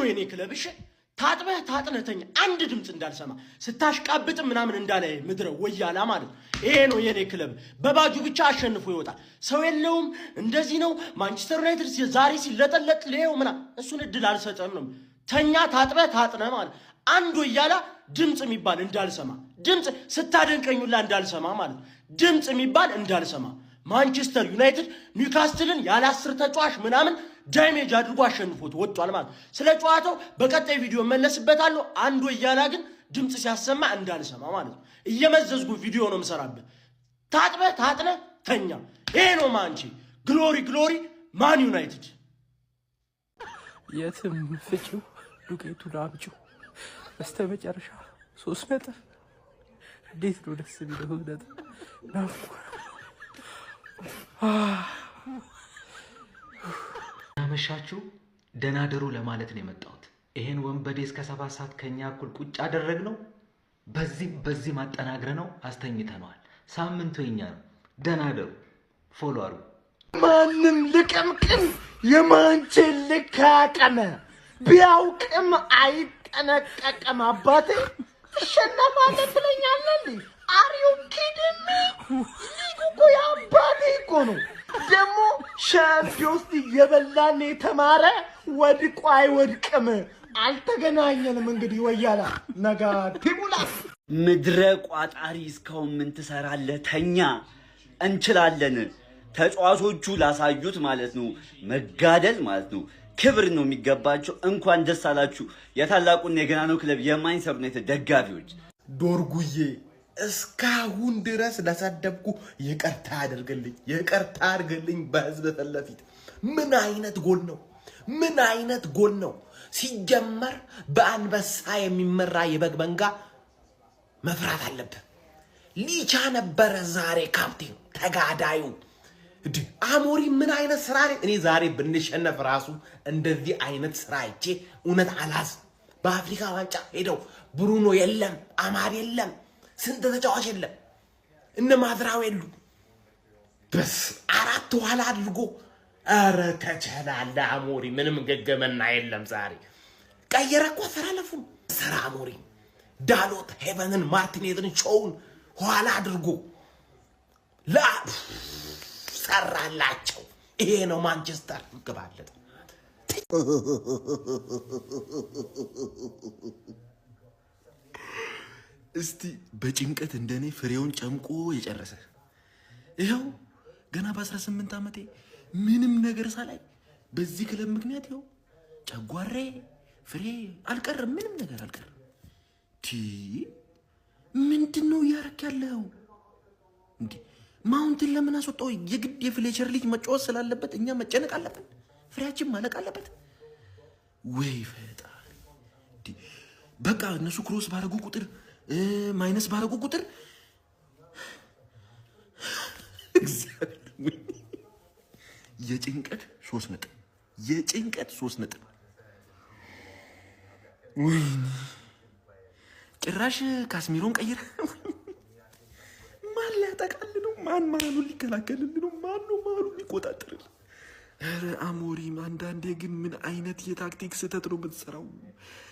የኔ ክለብ። እሺ፣ ታጥበህ ታጥነህ ተኛ። አንድ ድምፅ እንዳልሰማ፣ ስታሽቃብጥ ምናምን እንዳለ ምድረ ወያላ ማለት ነው። ይሄ ነው የኔ ክለብ። በባጁ ብቻ አሸንፎ ይወጣል። ሰው የለውም፣ እንደዚህ ነው። ማንቸስተር ዩናይትድ ዛሬ ሲለጠለጥ ሌው ምና እሱን እድል አልሰጠም ነው። ተኛ፣ ታጥበህ ታጥነህ ማለት አንድ ወያላ ድምፅ የሚባል እንዳልሰማ፣ ድምፅ ስታደንቀኙላ እንዳልሰማ ማለት፣ ድምፅ የሚባል እንዳልሰማ። ማንቸስተር ዩናይትድ ኒውካስትልን ያለ 10 ተጫዋች ምናምን damage አድርጎ አሸንፎት ወጥቷል ማለት። ስለ ጨዋታው በቀጣይ ቪዲዮ መለስበታለሁ። አንድ ወያላ ግን ድምፅ ሲያሰማ እንዳልሰማ ማለት ነው። እየመዘዝኩ ቪዲዮ ነው የምሰራበት። ታጥበህ ታጥነህ ተኛ። ይሄ ነው ማንቺ። Glory glory Man United። የትም ፍጪው ዱቄቱን አምጪው። በስተመጨረሻ 3 ነጥብ። እንዴት ነው ደስ የሚለው! 3 ነጥብ ናፍቆ። አመሻችሁ፣ ደህና ደሩ ለማለት ነው የመጣሁት። ይሄን ወንበዴ እስከ 7 ሰዓት ከኛ እኩል ቁጭ አደረግነው። በዚህ በዚህ ማጠናግረ ነው አስተኝተነዋል። ሳምንቱ የኛ ነው። ደህና ደሩ። Follow አድርጉ። ማንም ልቅምቅም የማንቼን ልክ አያቀመ ቢያውቅም አይጠነቀቅም። አባቴ ትሸነፋለህ ትለኛለህ እንዴ? Are you kidding me? ሊጉ እኮ የአባቴ እኮ ነው። ደግሞ ሻምፒዮንስ ሊግ የበላን የተማረ ወድቆ አይወድቅም። አልተገናኘንም እንግዲህ ወያላ ነጋ ቲሙላ። ምድረ ቋጣሪ እስካሁን ምን ትሰራለህ? ተኛ። እንችላለን። ተጫዋቾቹ ላሳዩት ማለት ነው መጋደል ማለት ነው ክብር ነው የሚገባቸው። እንኳን ደስ አላችሁ የታላቁና የገናናው ክለብ የማንቸስተር ዩናይትድ ደጋፊዎች። ዶርጉዬ፣ እስካሁን ድረስ ለሰደብኩ ይቅርታ አድርግልኝ፣ ይቅርታ አድርግልኝ በህዝብ ፊት ለፊት። ምን አይነት ጎል ነው? ምን አይነት ጎል ነው? ሲጀመር በአንበሳ የሚመራ የበግ መንጋ መፍራት አለብህ። ሊቻ ነበረ ዛሬ ካፕቴን ተጋዳዩ። እንዲህ አሞሪ ምን አይነት ስራ ነው? እኔ ዛሬ ብንሸነፍ ራሱ እንደዚህ አይነት ስራ አይቼ እውነት አላዝ። በአፍሪካ ዋንጫ ሄደው ብሩኖ የለም፣ አማድ የለም፣ ስንት ተጫዋች የለም፣ እነ ማዝራዊ የሉ። በስ አራት ኋላ አድርጎ ኧረ ተቸላለ አሞሪ። ምንም ገገመና የለም ዛሬ ቀየረ እኮ አሰላለፉን። ስራ አሞሪ ዳሎት፣ ሄቨንን፣ ማርቲኔዝን፣ ሾውን ኋላ አድርጎ ሰራላቸው። ይሄ ነው ማንቸስተር ግባለት። እስቲ በጭንቀት እንደኔ ፍሬውን ጨምቆ የጨረሰ። ይኸው ገና በ18 ዓመቴ ምንም ነገር ሳላይ በዚህ ክለብ ምክንያት ይኸው ጨጓሬ ፍሬ አልቀርም፣ ምንም ነገር አልቀርም። ቲ ምንድን ነው እያረክ ያለው እንዴ? ማውንትን ለምን አስወጣው? የግድ የፍሌቸር ልጅ መጫወት ስላለበት እኛ መጨነቅ አለብን? ፍሬያችን ማለቅ አለበት ወይ? ፈጣሪ! እንዴ፣ በቃ እነሱ cross ባረጉ ቁጥር፣ minus ባረጉ ቁጥር እግዚአብሔር ወይ! የጭንቀት 3 ነጥብ፣ የጭንቀት 3 ነጥብ። ወይኔ፣ ጭራሽ ካስሚሮን ቀይረ ማን ሊያጠቃል ነው? ማን መሀሉን ሊከላከልል ነው? ማን ነው መሀሉን ሊቆጣጠርል? ኧረ አሞሪም፣ አንዳንዴ ግን ምን አይነት የታክቲክ ስህተት ነው የምትሰራው?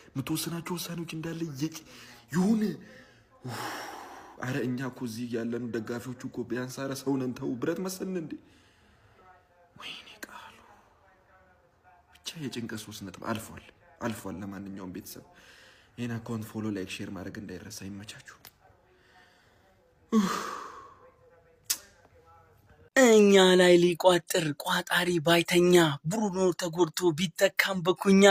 የምትወስናቸው ውሳኔዎች እንዳለ የሆነ አረ እኛ እኮ እዚህ ያለን ደጋፊዎቹ እኮ ቢያንስ አረ ሰው ነን። ተው፣ ብረት መሰልን እንዴ? ወይኔ ቃሉ። ብቻ የጭንቀት 3 ነጥብ አልፏል፣ አልፏል። ለማንኛውም ቤተሰብ ይህን account follow፣ like፣ share ማድረግ እንዳይረሳ። ይመቻችሁ። እኛ ላይ ሊቋጥር ቋጣሪ ባይተኛ፣ ብሩኖ ተጎድቶ ቢተካም በኩኛ፣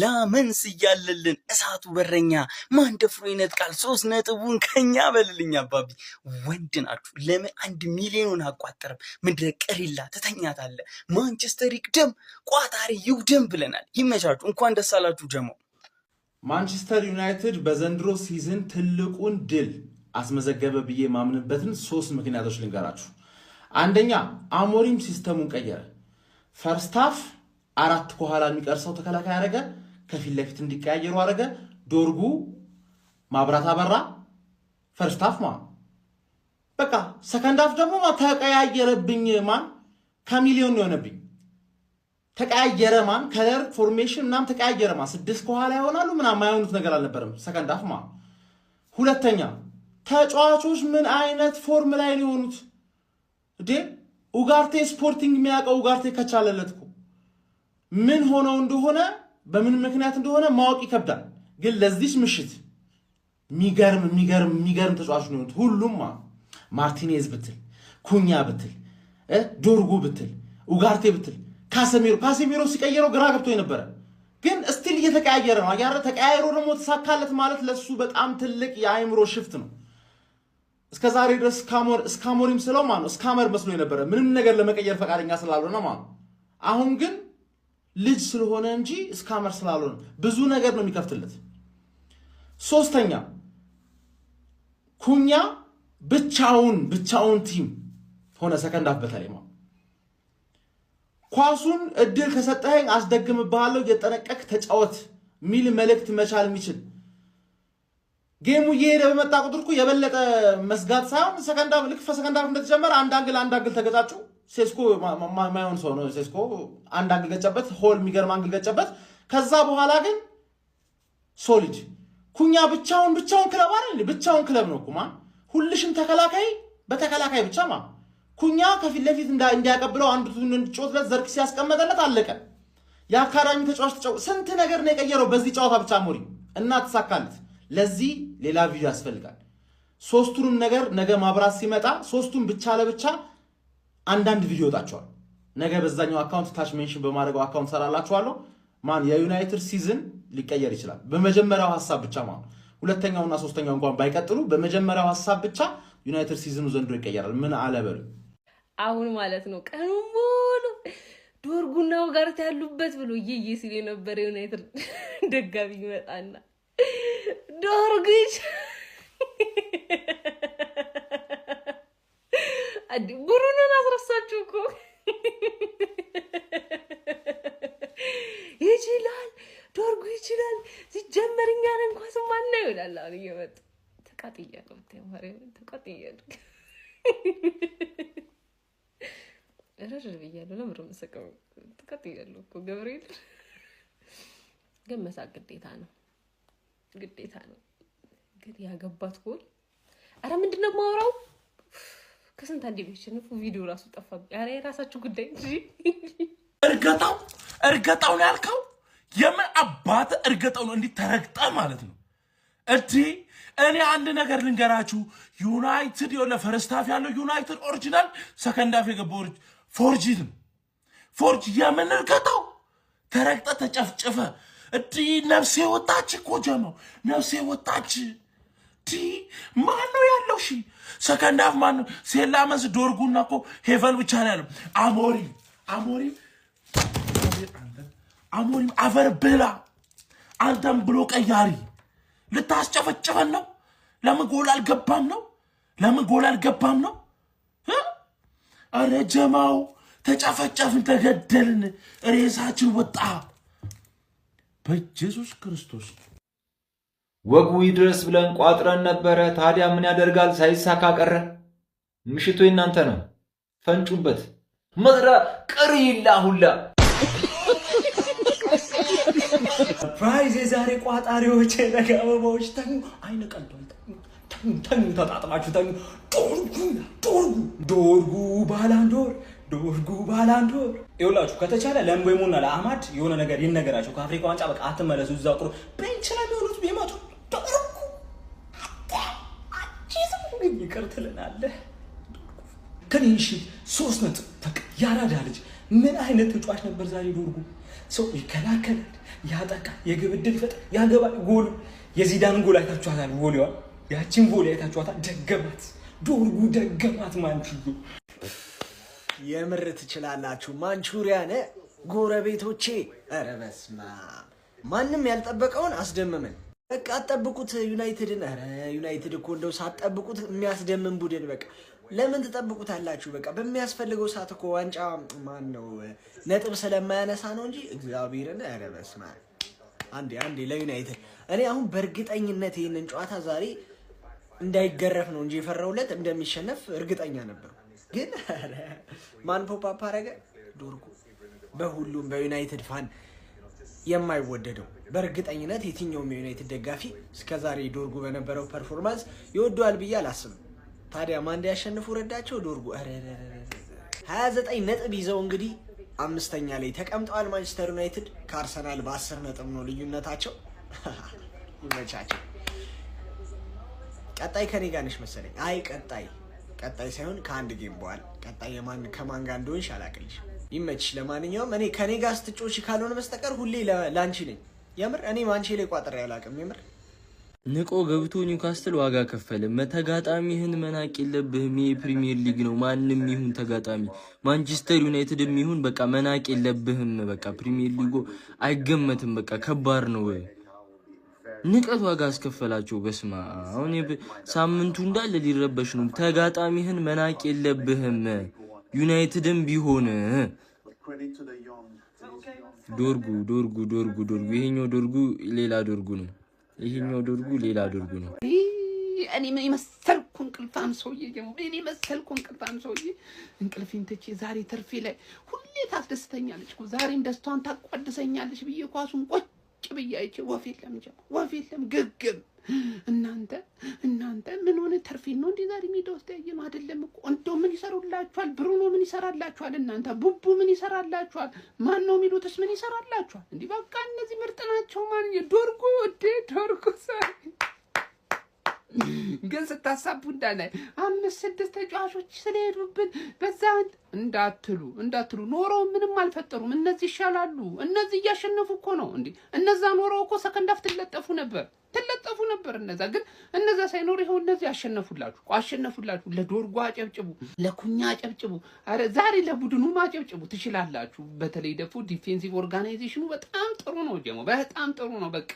ላመንስ እያለልን እሳቱ በረኛ፣ ማን ደፍሮ ይነጥቃል 3 ነጥቡን ከኛ? በልልኝ አባቢ፣ ወንድ ናችሁ። ለምን 1 ሚሊዮን አቋጠርም? ምድረ ቅሪላ ትተኛታለ። ማንቸስተር ይቅደም፣ ቋጣሪ ይውደም ብለናል። ይመቻችሁ። እንኳን ደስ አላችሁ ጀሞ። ማንቸስተር ዩናይትድ በዘንድሮ season ትልቁን ድል አስመዘገበ ብዬ የማምንበትን ሶስት ምክንያቶች ልንገራችሁ። አንደኛ፣ አሞሪም system ኡን ቀየረ። First half አራት ከኋላ የሚቀር ሰው ተከላካይ አረገ፣ ከፊት ለፊት እንዲቀያየሩ አረገ። ዶርጉ ማብራት አበራ። First half ማ በቃ second half ደግሞ ተቀያየረብኝ። ማን ካሚሊዮን ነው የሆነብኝ። ተቀያየረ ማን color formation ምናምን ተቀያየረ ማን 6 ከኋላ ይሆናሉ ምናምን የማይሆኑት ነገር አልነበረም second half ማ። ሁለተኛ ተጫዋቾች ምን አይነት form ላይ ነው የሆኑት እንዴ? ኡጋርቴ ስፖርቲንግ የሚያውቀው ኡጋርቴ ከቻለለት እኮ ምን ሆነው እንደሆነ በምን ምክንያት እንደሆነ ማወቅ ይከብዳል። ግን ለዚች ምሽት የሚገርም የሚገርም የሚገርም ተጫዋች ነው የሆኑት ሁሉም። ማርቲኔዝ ብትል፣ ኩኛ ብትል፣ ዶርጉ ብትል፣ ኡጋርቴ ብትል፣ ካሴሜሮ ሲቀየረው ግራ ገብቶ የነበረ ግን still እየተቀያየረ ነው። አያረ ተቀያይሮ ደግሞ ተሳካለት ማለት ለሱ በጣም ትልቅ የአእምሮ shift ነው። እስከ ዛሬ ድረስ እስካሞሪም ስለው ማለት ነው scammer መስሎ የነበረ ምንም ነገር ለመቀየር ፈቃደኛ ስላልሆነ ማለት ነው። አሁን ግን ልጅ ስለሆነ እንጂ scammer ስላልሆነ ብዙ ነገር ነው የሚከፍትለት። ሶስተኛ ኩኛ ብቻውን team ሆነ second half በተለይ ማለት ኳሱን እድል ከሰጠኸኝ አስደግምብሃለሁ እየጠነቀቅ ተጫወት ሚል መልእክት መቻል የሚችል game ኡ እየሄደ በመጣ ቁጥር እኮ የበለጠ መስጋት ሳይሆን second half ልክ second half እንደተጀመረ አንድ angle ተገጫጩ። ሴስኮ ማይሆን ሰው ነው። ሴስኮ አንድ angle ገጨበት፣ ሆል የሚገርም angle ገጨበት። ከዛ በኋላ ግን solid ኩኛ ብቻውን ክለብ አይደል? ብቻውን ክለብ ነው እኮ ማን ሁልሽም ተከላካይ በተከላካይ ብቻ ማ ኩኛ ከፊት ለፊት እንዲያቀብለው አንዱ እንዲጮትለት ዘርክ ሲያስቀመጠለት አለቀ። የአካዳሚ ተጫዋች ስንት ነገር ነው የቀየረው በዚህ ጨዋታ ብቻ ሞሪ እና ተሳካለት። ለዚህ ሌላ ቪዲዮ ያስፈልጋል። ሶስቱንም ነገር ነገ ማብራት ሲመጣ ሶስቱን ብቻ ለብቻ አንዳንድ ቪዲዮ ወጣቸዋል። ነገ በዛኛው account ታች mention በማድረገው account ሰራላችኋለሁ። ማን የዩናይትድ season ሊቀየር ይችላል በመጀመሪያው ሐሳብ ብቻ ማለት ሁለተኛውና ሶስተኛው እንኳን ባይቀጥሉ በመጀመሪያው ሐሳብ ብቻ ዩናይትድ season ኡ ዘንድሮ ይቀየራል። ምን አለ በሉ አሁን ማለት ነው። ቀኑን ሙሉ ዶርጉና ኡጋርቴ ያሉበት ብሎ እየየ ሲል የነበረ ዩናይትድ ደጋፊ ይመጣና ዶርጉ ብሩኖን አስረሳችሁ እኮ ይችላል፣ ዶርጉ ይችላል። ሲጀመር እኛን እንኳን ማናየው ይላል። አሁን እየመጡ ተቃጥያለሁ፣ ማርያምን ተቃጥያለሁ፣ እረር ብያለሁ። ለምሮ መሰቀው ተቃጥያለሁ እኮ ገብርኤል። ግን መሳቅ ግዴታ ነው፣ ግዴታ ነው። ግን ያገባት ጎል አረ ምንድነው የማወራው? ከስንት አንዴ ቢሸነፉ ቪዲዮ ራሱ ጠፋብኝ። አረ የራሳችሁ ጉዳይ እንጂ እርገጣው ነው ያልከው። የምን አባት እርገጣው ነው? እንዲህ ተረግጠ ማለት ነው። እቲ እኔ አንድ ነገር ልንገራችሁ፣ ዩናይትድ የሆነ first half ያለው ዩናይትድ original፣ second half የገባው forged ነው። forge የምን እርገጣው? ተረግጠ ተጨፍጭፈ። እቲ ነፍሴ ወጣች እኮ ጀመው፣ ነፍሴ ወጣች። ማን ነው ያለው? እሺ second half ማን ነው? ሴላመንስ ዶርጉና እኮ ሄቨን ብቻ ነው ያለው። አሞሪም አፈር ብላ አንተም ብሎ ቀያሪ ልታስጨፈጭፈን ነው። ለምን ጎል አልገባም ነው? ለምን ጎል አልገባም ነው? አረ ጀማው ተጨፈጨፍን፣ ተገደልን፣ ሬሳችን ወጣ። በኢየሱስ ክርስቶስ ወጉ ይድረስ ብለን ቋጥረን ነበረ። ታዲያ ምን ያደርጋል ሳይሳካ ቀረ። ምሽቱ የእናንተ ነው፣ ፈንጩበት። መዝራ ቅሪላ ሁላ surprise! የዛሬ ቋጣሪዎች የነገ አበባዎች። ተኙ፣ አይነ ቀልቷል። ተኙ ተኙ፣ ተጣጥባችሁ ተኙ። ዶርጉ ዶርጉ ዶርጉ ባላንዶር ዶርጉ ባላንዶር። ይኸውላችሁ ከተቻለ ለምቤሞና ለአማድ የሆነ ነገር ይነገራቸው። ከአፍሪካ ዋንጫ በቃ አትመለሱ፣ እዛው ቅሩ። bench ላይ የሚሆኑት ቢመጡ ዶርጉ ግን ይቅር ትለናለህ። clean sheet 3 ነጥብ። በቃ ያራዳ ልጅ ምን አይነት ተጫዋች ነበር ዛሬ ዶርጉ። ሰው ይከላከላል፣ ያጠቃል፣ የግብ ዕድል ይፈጥራል፣ ያገባል። ጎሉ የዚዳን ጎል አይታችኋታል። volley ዋ ያቺን volley አይታችኋታል። ደገማት ዶርጉ ደገማት። ማንቹዬ የምር ትችላላችሁ። ማንቹሪያን ጎረቤቶቼ፣ ኧረ በስመ አብ! ማንም ያልጠበቀውን አስደመመን። በቃ አትጠብቁት ዩናይትድን። ኧረ ዩናይትድ እኮ እንደው ሳትጠብቁት የሚያስደምም ቡድን በቃ ለምን ትጠብቁታላችሁ? በቃ በሚያስፈልገው ሰዓት እኮ ዋንጫ ማን ነው ነጥብ ስለማያነሳ ነው እንጂ እግዚአብሔርን። ኧረ በስመ አብ! አንዴ ለዩናይትድ እኔ አሁን በእርግጠኝነት ይህንን ጨዋታ ዛሬ እንዳይገረፍ ነው እንጂ የፈራሁለት እንደሚሸነፍ እርግጠኛ ነበርኩ። ግን ማን pop up አደረገ? ዶርጉ። በሁሉም በዩናይትድ fan የማይወደደው። በእርግጠኝነት የትኛውም የዩናይትድ ደጋፊ እስከዛሬ ዶርጉ በነበረው performance ይወደዋል ብዬ አላስብም። ታዲያ ማን እንዲያሸንፉ ረዳቸው? ዶርጉ። 29 ነጥብ ይዘው እንግዲህ አምስተኛ ላይ ተቀምጠዋል። ማንቸስተር ዩናይትድ ከአርሰናል በ10 ነጥብ ነው ልዩነታቸው። ይመቻቸው። ቀጣይ ከኔ ጋር ነሽ መሰለኝ። አይ ቀጣይ ሳይሆን ከአንድ game በኋላ ቀጣይ የማን ከማን ጋር እንደሆንሽ አላቅልሽ። ይመችሽ። ለማንኛውም እኔ ከኔ ጋር ስትጮች ካልሆነ በስተቀር ሁሌ ላንቺ ነኝ። የምር እኔ ማንቺ ላይ ቋጥሬ አላቅም። የምር። ንቆ ገብቶ ኒውካስትል ዋጋ ከፈለ። ተጋጣሚህን መናቅ የለብህም። ይሄ ፕሪሚየር ሊግ ነው። ማንም ይሁን ተጋጣሚ ማንቸስተር ዩናይትድም ይሁን በቃ መናቅ የለብህም። በቃ ፕሪሚየር ሊጉ አይገመትም። በቃ ከባድ ነው። ንቀት ዋጋ አስከፈላቸው። በስማ አሁን ሳምንቱ እንዳለ ሊረበሽ ነው። ተጋጣሚህን መናቅ የለብህም። ዩናይትድም ቢሆን። ዶርጉ፣ ዶርጉ፣ ዶርጉ፣ ዶርጉ። ይሄኛው ዶርጉ ሌላ ዶርጉ ነው። ይሄኛው ዶርጉ ሌላ ዶርጉ ነው። እኔ ምን የመሰልኩ እንቅልፋም ሰውዬ ደግሞ፣ እኔ መሰልኩ እንቅልፋም ሰውዬ፣ እንቅልፌን ትቼ ዛሬ ትርፌ ላይ ሁሌ ታስደስተኛለች እኮ፣ ዛሬም ደስታዋን ታቋድሰኛለች ብዬ ኳሱን ቁጭ ብዬ አይቼ ወፍ የለም ጀማ፣ ወፍ የለም፣ ግግም። እናንተ ምን ሆነ? ተርፌን ነው እንዴ ዛሬ ሜዳ ውስጥ ያየነው? አይደለም እኮ። እንደው ምን ይሰሩላችኋል? ብሩኖ ምን ይሰራላችኋል? እናንተ ቡቡ ምን ይሰራላችኋል? ማን ነው የሚሉትስ ምን ይሰራላችኋል? እንዲህ በቃ እነዚህ ምርጥ ናቸው። ማን ዶርጉ እንዴ፣ ዶርጉ ግን ስታሳቡ እንዳለ አምስት ስድስት ተጫዋቾች ስለሄዱብን በዛ እንዳትሉ፣ ኖረው ምንም አልፈጠሩም። እነዚህ ይሻላሉ። እነዚህ እያሸነፉ እኮ ነው እንዴ። እነዛ ኖረው እኮ second half ትለጠፉ ነበር፣ ትለጠፉ ነበር። እነዛ ግን እነዛ ሳይኖር ይኸው እነዚህ አሸነፉላችሁ፣ አሸነፉላችሁ። ለዶርጎ አጨብጭቡ፣ ለኩኛ አጨብጭቡ። አረ ዛሬ ለቡድኑ ማጨብጭቡ ትችላላችሁ። በተለይ ደግሞ defensive organization ኑ በጣም ጥሩ ነው ጀሞ፣ በጣም ጥሩ ነው። በቃ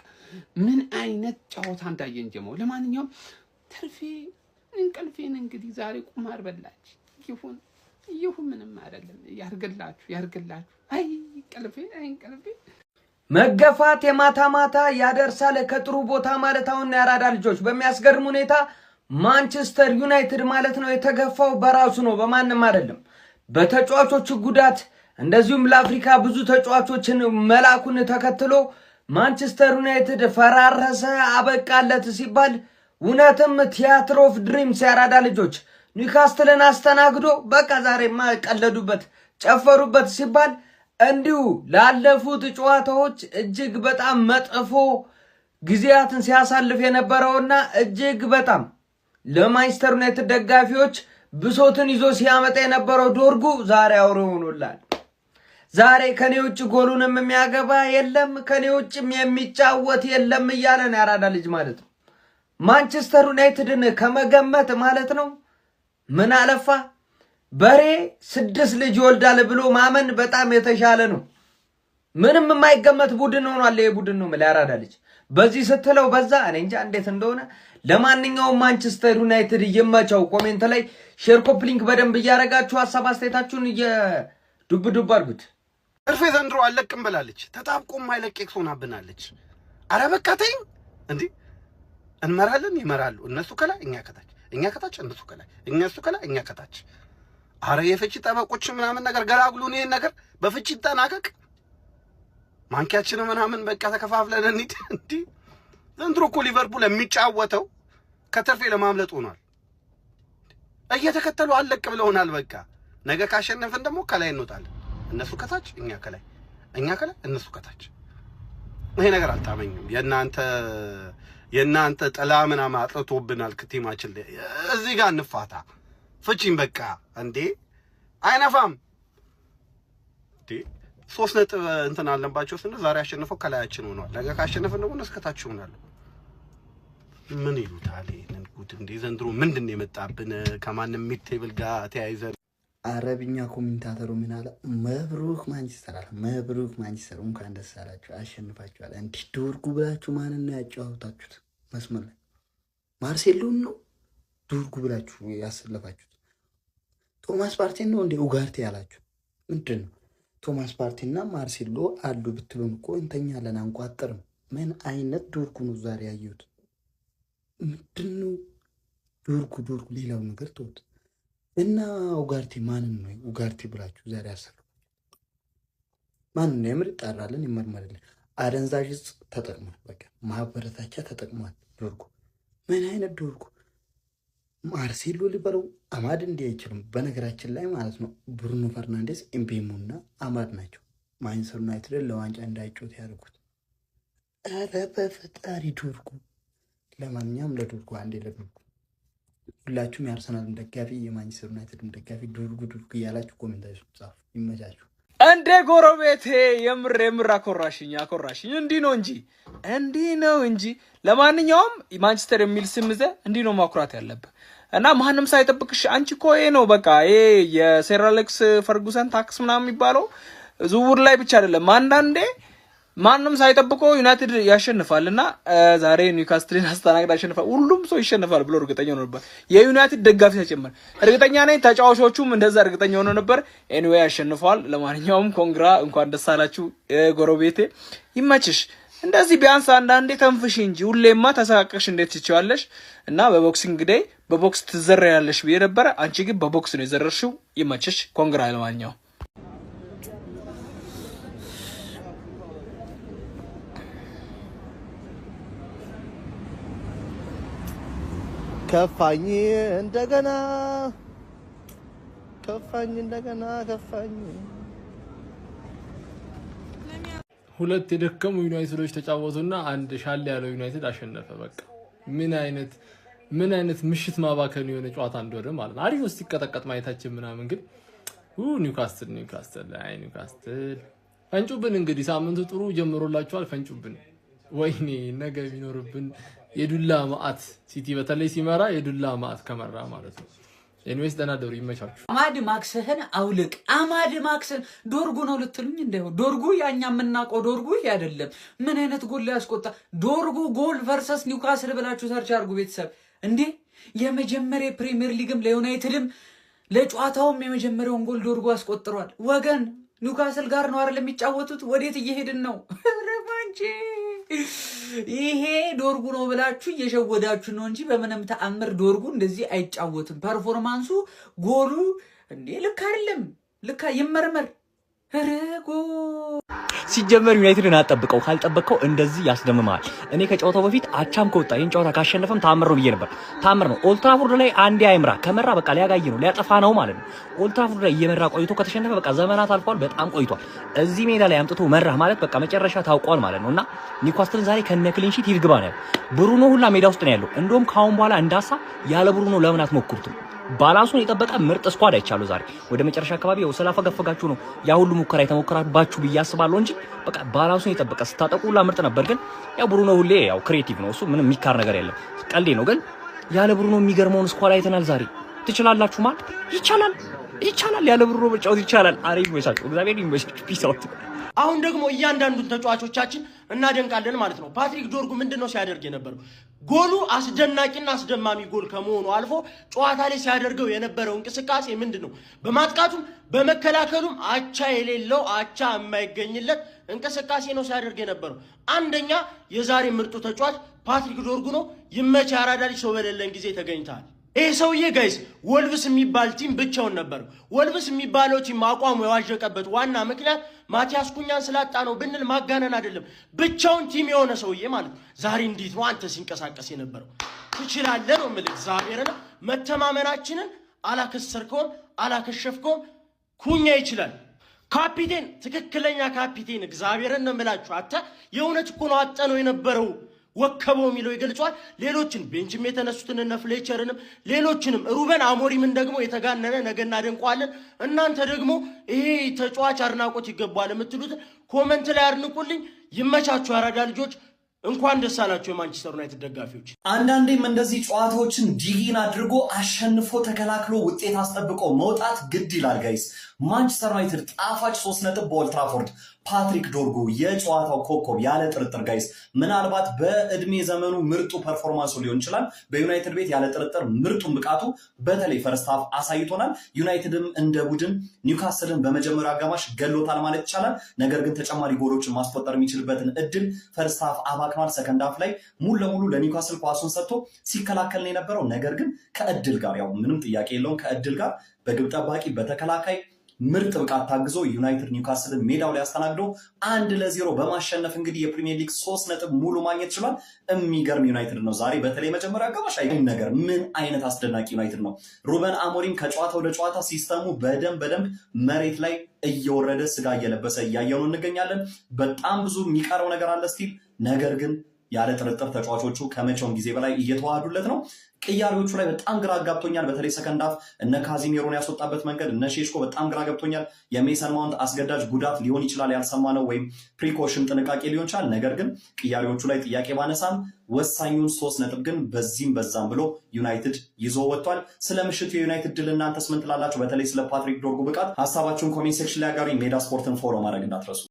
ምን አይነት ጨዋታ እንዳየን ጀሞ። ለማንኛውም ትርፌ እንቅልፌን እንግዲህ ዛሬ ቁማር በላች። ይሁን ይሁን፣ ምንም አይደለም። ያርግላችሁ፣ ያርግላችሁ። አይ እንቅልፌ፣ አይ እንቅልፌ። መገፋት የማታ ማታ ያደርሳል ከጥሩ ቦታ ማለት አሁን ያራዳ ልጆች በሚያስገርም ሁኔታ ማንቸስተር ዩናይትድ ማለት ነው የተገፋው በራሱ ነው፣ በማንም አይደለም። በተጫዋቾቹ ጉዳት እንደዚሁም ለአፍሪካ ብዙ ተጫዋቾችን መላኩን ተከትሎ ማንቸስተር ዩናይትድ ፈራረሰ፣ አበቃለት ሲባል እውነትም theatre of dreams ያራዳ ልጆች ኒውካስትልን አስተናግዶ በቃ ዛሬማ ቀለዱበት፣ ጨፈሩበት ሲባል እንዲሁ ላለፉት ጨዋታዎች እጅግ በጣም መጥፎ ጊዜያትን ሲያሳልፍ የነበረውና እጅግ በጣም ለማንቸስተር ዩናይትድ ደጋፊዎች ብሶትን ይዞ ሲያመጣ የነበረው ዶርጉ ዛሬ አውሬ ሆኖላል። ዛሬ ከኔ ውጭ ጎሉንም የሚያገባ የለም፣ ከኔ ውጭም የሚጫወት የለም እያለ ነው ያራዳ ልጅ ማለት ነው። ማንቸስተር ዩናይትድን ከመገመት ማለት ነው ምን አለፋ በሬ ስድስት ልጅ ይወልዳል ብሎ ማመን በጣም የተሻለ ነው። ምንም የማይገመት ቡድን ሆኗል ይሄ ቡድን ነው የምልህ ያራዳ ልጅ። በዚህ ስትለው በዛ፣ እኔ እንጃ እንዴት እንደሆነ። ለማንኛውም ማንቸስተር ዩናይትድ ይመቸው። Comment ላይ share፣ copy link በደንብ እያደረጋችሁ ሀሳብ አስተያየታችሁን እየዱብ ዱብ አድርጉት። እርፌ ዘንድሮ አለቅም ብላለች። ተጣብቆ የማይለቅ ex ሆናብናለች። አረ በቃ ተይኝ እንዴ! እንመራለን፣ ይመራሉ። እነሱ ከላይ እኛ ከታች፣ እኛ ከታች እነሱ ከላይ፣ እነሱ ከላይ እኛ ከታች። አረ የፍቺ ጠበቆች ምናምን ነገር ገላግሉን። ይሄን ነገር በፍቺ ይጠናቀቅ። ማንኪያችን ምናምን በቃ ተከፋፍለን እንሂድ። እንዲህ ዘንድሮ እኮ ሊቨርፑል የሚጫወተው ከተርፌ ለማምለጥ ሆኗል። እየተከተሉ አለቅ ብለውናል። በቃ ነገ ካሸነፍን ደግሞ ከላይ እንወጣለን። እነሱ ከታች እኛ ከላይ፣ እኛ ከላይ እነሱ ከታች። ይሄ ነገር አልጣመኝም። የእናንተ ጥላ ምናምን አጥልቶብናል team ኣችን ላይ። እዚህ ጋር እንፋታ፣ ፍቺን በቃ እንዴ አይነፋም እንዴ። 3 ነጥብ እንትን አለባቸው ስንል ዛሬ አሸንፈው ከላያችን ሆነዋል። ነገ ካሸነፍን ደግሞ እነሱ ከታች ይሆናሉ። ምን ይሉታል ይሄንን ጉድ? እንዴ ዘንድሮ ምንድን ነው የመጣብን? ከማንም mid table ጋር ተያይዘን አረብኛ commentator ኡ ምን አለ? مبروك ማንቸስተር አለ። مبروك ማንቸስተር፣ እንኳን ደስ አላችሁ፣ አሸንፋችኋል። እንዲህ ዶርጉ ብላችሁ ማንን ነው ያጫወታችሁት? መስመር ላይ ማርሴሎን ነው ዶርጉ ብላችሁ ያሰለፋችሁት? ቶማስ ፓርቴን ነው እንደ ኡጋርቴ ያላችሁ ምንድን ነው? ቶማስ ፓርቴና ማርሴሎ አሉ ብትሉን እኮ እንተኛለን፣ አንቋጥርም። ምን አይነት ዶርጉ ነው ዛሬ ያየሁት? ምንድን ነው ዶርጉ? ዶርጉ ሌላው ነገር ተውት። እና ኡጋርቴ ማንን ነው ኡጋርቴ ብላችሁ ዛሬ ያሰለፋችሁት? ማን ነው የምር ይጣራልን፣ ይመርመርልን። አደንዛዥ እጽ ተጠቅሟል። በቃ ማበረታቻ ተጠቅሟል። ዶርጉ ምን አይነት ዶርጉ ማርሴሎ ሊበለው አማድ እንዲህ አይችልም። በነገራችን ላይ ማለት ነው ብሩኖ ፈርናንዴስ፣ ኤምቤሞና አማድ ናቸው ማንቸስተር ዩናይትድን ለዋንጫ እንዳይጮት ያደርጉት። ኧረ በፈጣሪ ዶርጉ። ለማንኛውም ለዶርጉ አንዴ ለዶርጉ ሁላችሁም የአርሰናልም ደጋፊ የማንቸስተር ዩናይትድም ደጋፊ ዶርጉ ዶርጉ እያላችሁ comment ኣችሁ ጻፉ። ይመቻችሁ። እንዴ ጎረቤቴ፣ የምር የምር አኮራሽኝ አኮራሽኝ። እንዲህ ነው እንጂ እንዲህ ነው እንጂ። ለማንኛውም ማንቸስተር የሚል ስም ይዘህ እንዲህ ነው ማኩራት ያለብህ እና ማንም ሳይጠብቅሽ አንቺ እኮ ይሄ ነው በቃ ይሄ የሴር አሌክስ ፈርጉሰን tax ምናምን የሚባለው ዝውውር ላይ ብቻ አይደለም፣ አንዳንዴ ማንም ሳይጠብቀው ዩናይትድ ያሸንፋል እና ዛሬ ኒውካስትልን አስተናግድ አሸንፋል። ሁሉም ሰው ይሸንፋል ብሎ እርግጠኛ ሆኖ ነበር፣ የዩናይትድ ደጋፊ ተጨመረ። እርግጠኛ ነኝ ተጫዋቾቹም እንደዛ እርግጠኛ ሆኖ ነበር። Anyway ያሸንፈዋል። ለማንኛውም congra፣ እንኳን ደስ አላችሁ ጎረቤቴ፣ ይመችሽ። እንደዚህ ቢያንስ አንዳንዴ ተንፍሽ እንጂ ሁሌማ ተሰቃቀሽ እንዴት ትችዋለሽ? እና በ Boxing Day በቦክስ ትዘረያለሽ ብዬ ነበረ። አንቺ ግን በቦክስ ነው የዘረርሽው። ይመችሽ። Congra። ለማንኛውም ከፋኝ እንደገና ከፋኝ እንደገና ከፋኝ። ሁለት የደከሙ ዩናይትዶች ተጫወቱና አንድ ሻል ያለው ዩናይትድ አሸነፈ። በቃ ምን አይነት ምሽት ማባከን የሆነ ጨዋታ እንደሆነ ማለት ነው። አሪፍ ውስጥ ሲቀጠቀጥ ማየታችን ምናምን፣ ግን ኒውካስትል ኒውካስትል አይ ኒውካስትል ፈንጩብን። እንግዲህ ሳምንቱ ጥሩ ጀምሮላችኋል። ፈንጩብን። ወይኔ ነገ የሚኖርብን የዱላ ማአት፣ ሲቲ በተለይ ሲመራ የዱላ ማአት ከመራ ማለት ነው። Anyways ደህና ደሩ፣ ይመቻችሁ። አማድ ማክስህን አውልቅ። አማድ ማክስህን ዶርጉ ነው ልትሉኝ እንዳይሆን፣ ዶርጉ ያኛ የምናውቀው ዶርጉ ይሄ አይደለም። ምን አይነት ጎል ላይ ያስቆጣ ዶርጉ! Goal versus ኒውካስል ብላችሁ search አድርጉ ቤተሰብ። እንዴ የመጀመሪያ ፕሪሚየር ሊግም ለዩናይትድም ለጨዋታውም የመጀመሪያውን ጎል ዶርጉ አስቆጥሯል። ወገን ኒውካስል ጋር ነው አይደል የሚጫወቱት? ወዴት እየሄድን ነው? ኧረ ባንቺ ይሄ ዶርጉ ነው ብላችሁ እየሸወዳችሁ ነው እንጂ በምንም ተአምር ዶርጉ እንደዚህ አይጫወትም። Performance ኡ፣ ጎሉ እንዴ ልክ አይደለም። ልክ ይመርመር። ኧረ ጎ ሲጀመር ዩናይትድን አጠብቀው ካልጠበቅከው እንደዚህ ያስደምመሃል። እኔ ከጨዋታው በፊት አቻም ከወጣ ይህን ጨዋታ ካሸነፈም ታምር ነው ብዬ ነበር። ታምር ነው። ኦልትራፎርድ ላይ አንዴ አይምራ፣ ከመራ በቃ ሊያጋይ ነው ሊያጠፋ ነው ማለት ነው። ኦልትራፎርድ ላይ እየመራ ቆይቶ ከተሸነፈ በቃ ዘመናት አልፏል፣ በጣም ቆይቷል። እዚህ ሜዳ ላይ አምጥቶ መራህ ማለት በቃ መጨረሻ ታውቋል ማለት ነው። እና ኒውካስትልን ዛሬ ከነ clean sheet ይግባ ነው ያለው። ብሩኖ ሁላ ሜዳ ውስጥ ነው ያለው። እንደውም ከአሁን በኋላ እንዳሳ ያለ ብሩኖ ለምን አትሞክሩትም? Balance ኡን የጠበቀ ምርጥ squad አይቻሉ። ዛሬ ወደ መጨረሻ አካባቢ ያው ስላፈገፈጋችሁ ነው ያ ሁሉ ሙከራ የተሞከራባችሁ ብዬ አስባለሁ እንጂ በቃ balance ኡን የጠበቀ ስታጠቁ ሁላ ምርጥ ነበር። ግን ያው ብሩኖ ሁሌ ያው creative ነው፣ እሱ ምንም የሚካር ነገር የለም፣ ቀልዴ ነው። ግን ያለ ብሩኖ የሚገርመውን squad አይተናል ዛሬ። ትችላላችሁ ማለት ይቻላል፣ ይቻላል። ያለ ብሩኖ መጫወት ይቻላል። አሪፍ ይመቻችሁ፣ እግዚአብሔር ይመቻችሁ። Peace out። አሁን ደግሞ እያንዳንዱን ተጫዋቾቻችን እናደንቃለን ማለት ነው። ፓትሪክ ዶርጉ ምንድን ነው ሲያደርግ የነበረው? ጎሉ አስደናቂና አስደማሚ ጎል ከመሆኑ አልፎ ጨዋታ ላይ ሲያደርገው የነበረው እንቅስቃሴ ምንድን ነው? በማጥቃቱም በመከላከሉም አቻ የሌለው፣ አቻ የማይገኝለት እንቅስቃሴ ነው ሲያደርግ የነበረው። አንደኛ የዛሬ ምርጡ ተጫዋች ፓትሪክ ዶርጉ ነው። ይመች አራዳ ልጅ፣ ሰው በሌለን ጊዜ ተገኝተሃል። ይህ ሰውዬ guys ወልቭስ የሚባል team ብቻውን ነበር። ወልቭስ የሚባለው team አቋሙ የዋዠቀበት ዋና ምክንያት ማቲያስ ኩኛን ስላጣ ነው ብንል ማጋነን አይደለም። ብቻውን team የሆነ ሰውዬ ማለት ነው። ዛሬ እንዴት ነው አንተ ሲንቀሳቀስ የነበረው? ትችላለህ ነው የምልህ። እግዚአብሔርን መተማመናችንን አላከሰርከውም፣ አላከሸፍከውም። ኩኛ ይችላል። ካፒቴን፣ ትክክለኛ ካፒቴን፣ እግዚአብሔርን ነው የምላችሁ። አተ የእውነት እኮ ነው አጠነው የነበረው፣ ወከበው የሚለው ይገልጸዋል። ሌሎችን bench ም የተነሱትን እነ ፍሌቸርንም ሌሎችንም ሩበን አሞሪምን ደግሞ የተጋነነ ነገ እናደንቀዋለን። እናንተ ደግሞ ይሄ ተጫዋች አድናቆት ይገባዋል የምትሉትን comment ላይ አድንቁልኝ። ይመቻችሁ ያራዳ ልጆች። እንኳን ደስ አላችሁ የማንቸስተር ዩናይትድ ደጋፊዎች። አንዳንዴም እንደዚህ ጨዋታዎችን dig in አድርጎ አሸንፎ ተከላክሎ ውጤት አስጠብቆ መውጣት ግድ ይላል guys። ማንቸስተር ዩናይትድ ጣፋጭ 3 ነጥብ በኦልትራፎርድ፣ ፓትሪክ ዶርጉ የጨዋታው ኮከብ ያለ ጥርጥር guys። ምናልባት በእድሜ ዘመኑ ምርጡ performance ኡ ሊሆን ይችላል። በዩናይትድ ቤት ያለ ጥርጥር ምርጡን ብቃቱ በተለይ first half አሳይቶናል። ዩናይትድም እንደ ቡድን ኒውካስልን በመጀመሪያው አጋማሽ ገሎታል ማለት ይቻላል። ነገር ግን ተጨማሪ ጎሎችን ማስቆጠር የሚችልበትን እድል first half አባክኗል። Second half ላይ ሙሉ ለሙሉ ለኒውካስል ኳሱን ሰጥቶ ሲከላከል ነው የነበረው። ነገር ግን ከእድል ጋር ያው ምንም ጥያቄ የለውም፣ ከእድል ጋር በግብ ጠባቂ በተከላካይ ምርጥ ብቃት ታግዞ ዩናይትድ ኒውካስልን ሜዳው ላይ አስተናግዶ 1-0 በማሸነፍ እንግዲህ የፕሪሚየር ሊግ 3 ነጥብ ሙሉ ማግኘት ችሏል። የሚገርም ዩናይትድ ነው ዛሬ፣ በተለይ መጀመሪያ አጋማሽ ነገር ምን አይነት አስደናቂ ዩናይትድ ነው። ሩበን አሞሪም ከጨዋታ ወደ ጨዋታ system ኡ በደንብ በደንብ መሬት ላይ እየወረደ፣ ስጋ እየለበሰ እያየነው እንገኛለን። በጣም ብዙ የሚቀረው ነገር አለ still፣ ነገር ግን ያለ ጥርጥር ተጫዋቾቹ ከመቼውም ጊዜ በላይ እየተዋሃዱለት ነው። ቅያሬዎቹ ላይ በጣም ግራ ገብቶኛል። በተለይ second half እነ ካዚሜሮን ያስወጣበት መንገድ፣ እነ ሼሽኮ በጣም ግራ ገብቶኛል። የሜሰን ማውንት አስገዳጅ ጉዳት ሊሆን ይችላል ያልሰማነው ወይም precaution ጥንቃቄ ሊሆን ይችላል። ነገር ግን ቅያሬዎቹ ላይ ጥያቄ ባነሳም ወሳኙን 3 ነጥብ ግን በዚህም በዛም ብሎ ዩናይትድ ይዞ ወጥቷል። ስለ ምሽቱ የዩናይትድ ድል እናንተስ ምን ትላላችሁ? በተለይ ስለ ፓትሪክ ዶርጉ ብቃት ሀሳባችሁን comment section ላይ አጋሩኝ። ሜዳ ስፖርትን follow ማድረግ እንዳትረሱ።